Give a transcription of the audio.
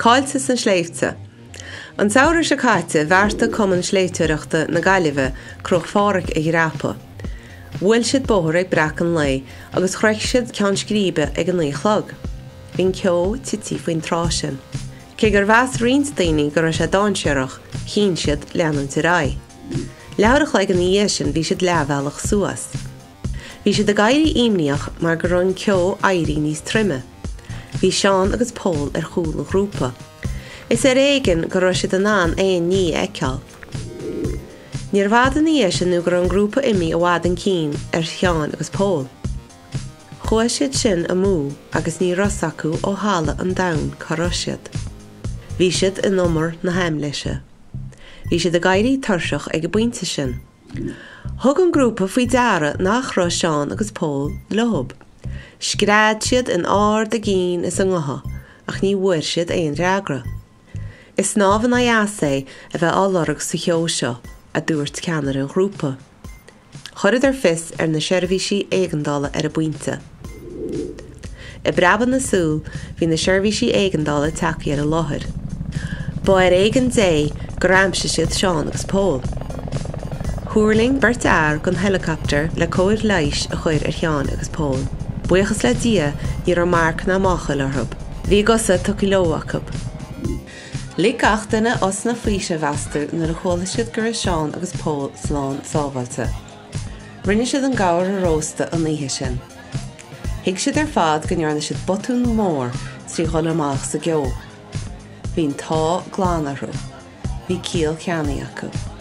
Caillte sna sléibhte. An samhradh seo caite, bheartaigh Cumann Sléibhteoireachta na Gaillimhe Cnoc Phádraig a dhreapadh. Bhuail siad bóthar ag breacadh an lae agus shroich siad ceann scríbe ag a 9 a chlog. Bhí an ceo tite faoin tráth sin. Cé gur mheas roinnt daoine go raibh sé dainséarach, chinn siad leanúint ar aghaidh. Leathuair a chloig ina dhiaidh sin bhí siad leathbhealach suas. Bhí siad ag éirí imníoch mar go raibh an ceo éirí níos troime. Bhí Seán agus Pól ar chúl an ghrúpa. Is ar éigean go raibh siad in ann aon ní a fheiceáil. Níorbh fhada ina dhiaidh sin nó go raibh an grúpa imithe i bhfad chun cinn ar Sheán agus Pól. Chuaigh siad sin amú agus ní raibh 's acu ó thalamh an domhain cá raibh siad. Bhí siad in umar na haimléise. Bhí siad ag éirí tuirseach ag an bpointe sin. Thug an grúpa faoi deara nach raibh Seán agus Pól leob. Scread siad in ard a gcinn is a ngutha ach ní bhfuair siad aon fhreagra. Is snámh in aghaidh easa é a bheith á lorg sa cheo seo, a dúirt ceannaire an ghrúpa. Chuireadar fios ar na seirbhísí éigeandála ar an bpointe. I bpreabadh na súl, bhí na seirbhísí éigeandála tagtha ar an láthair. Ba ar éigean Dé gur aimsigh siad Seán agus Pól. Thuirling beirt fhear den heileacaptar le cóir leighis a chur ar Sheán agus Pól. Buíochas le Dia ní raibh marc ná máchail orthu. Bhí a gcosa tugtha leo acu. Lig gach duine osna faoisimh astu nuair a chuala siad go raibh Seán agus Pól slán sábháilte. Rinne siad an gabhar a róstadh an oíche sin. Thuig siad ar fad go ndearna siad botún mór trí dhul amach sa gceo. Bhí an t-ádh glan orthu. Bhí ciall ceannaigh acu.